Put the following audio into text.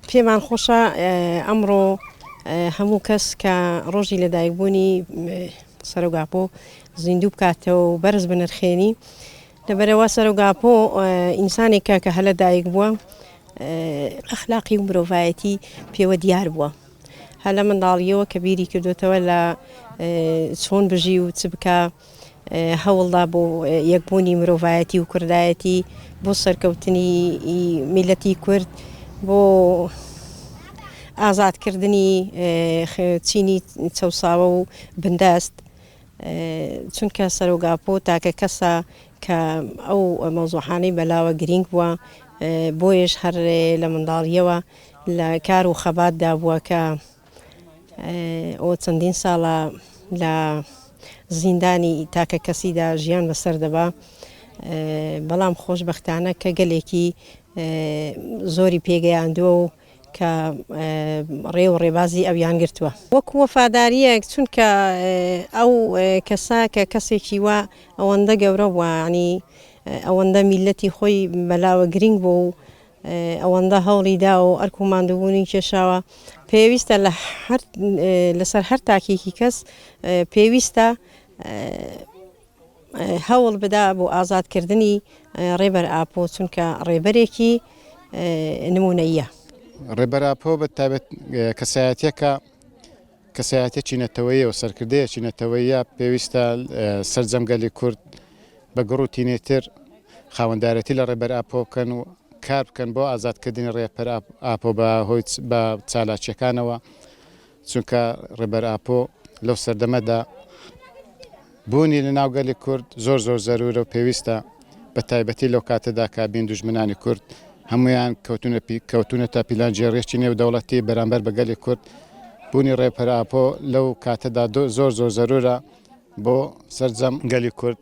پێمان خۆشە ئەمڕۆ هەموو کەس کە ڕۆژی لەدایکبوونی سەرۆک ئاپۆ زیندوو بکاتەوە و بەرز بنرخێنی لەبەرەوە سەرۆک ئاپۆ ئینسانێکە کە هەلە دایک بووە ئەخلاقی و مرۆڤایەتی پێوە دیار بووە هەر لە منداڵیەوە کە بیری کردوتەوە لە چۆن بژی و چ بکە هەوڵدا بۆ یەکبوونی مرۆڤایەتی و کوردایەتی، بۆ سەرکەوتنی میللەتی کورد، بۆ ئازادکردنی چینی چەوساوە و بندەست، چونکە سەرۆک ئاپۆ تاکە کەسە کە ئەو مەوزوعانەی بەلاوە گرینگ بووە، بۆیەش هەر لە منداڵییەوە لە کار و خەباتدا بووە کە ئەو چەندین ساڵە لە زیندانی تاکە کەسیدا ژیان بەسەر دەبا، بەڵام خۆشبەختانە کە گەلێکی زۆری پێگەیاندووە و کە ڕێ و ڕێبازی ئەویان گرتووە. وەکو وەفادارییەک، چونکە ئەو کەسە کە کەسێکی وا ئەوەندە گەورە بووە، یانی ئەوەندە میللەتی خۆی بەلاوە گرینگ بووە و ئەوەندە هەوڵی داوە و ئەرک و ماندووبوونی کێشاوە، پێویستە لە هەر لەسەر هەر تاکێکی کەس پێویستە هەوڵ بدا بۆ ئازادکردنی ڕێبەر ئاپۆ چونکە ڕێبەرێکی نمونەیە. ڕێبەر ئاپۆ بە تایبەت کەسایەتیەکە کەسایەتیەکی نەتەوەییە و سەرکردەیەکی نەتەوەییە، پێویستە سەرجەم گەلی کورد بە گوڕ و تینێتر خاوەندارێتی لە ڕێبەر ئاپۆ بکەن و کار بکەن بۆ ئازادکردنی ڕێبەر ئاپۆ بە هۆی بە چالاکییەکانەوە، چونکە ڕێبەر ئاپۆ لەو سەردەمەدا بوونی لە ناو گەلی کورد زۆر زۆر زەرورە و پێویستە بە تایبەتی لەو کاتەدا کە بین دوژمنانی کورد هەموویان کەوتونەتە پیلانگێڕیەکی نێودەوڵەتی بەرامبەر بە گەلی کورد بوونی ڕێبەر ئاپۆ لەو کاتەدا زۆر زۆر زەرورە بۆ سەرجەم گەلی کورد.